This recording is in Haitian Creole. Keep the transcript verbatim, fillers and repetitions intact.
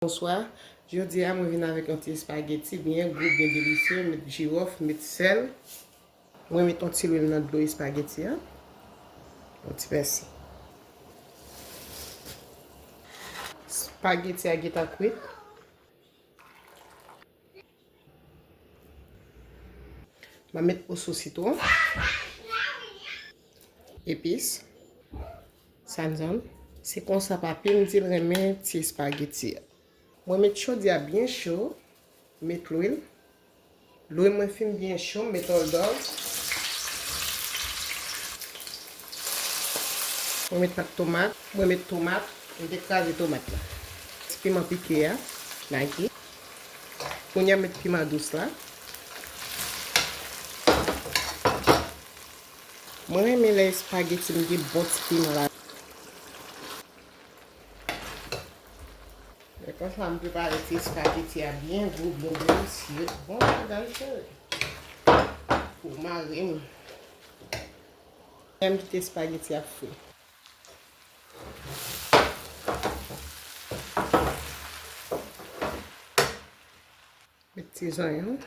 Bonswa. Jodi a, mwen vin avèk yon ti espageti byen gou, byen delisye. Met jiwòf, met sèl. Mwen met yon ti lwil nan dlo espageti a. Yon ti pèsi. Espageti a gentan kwit. M a met oso sitwon. Epis. Sazon. Se konsa papi m di l renmen ti espageti a. Mwen met chodyè a byen cho, met lwil. Lwil mwen fin byen cho, m met òldòg. Mwen met pat tomat, mwen met tomat, mwen te kraze tomat la. Ti piman pike a, lage. Kounye a met piman dous la. Mwen renmen lè espageti m gen bon ti piman la. E konsa m prepare ti espageti a byen gou, byen delisye. Bon bagay cheri. Pou mari m. Lè m kite espageti a fri. Met ti zonyon.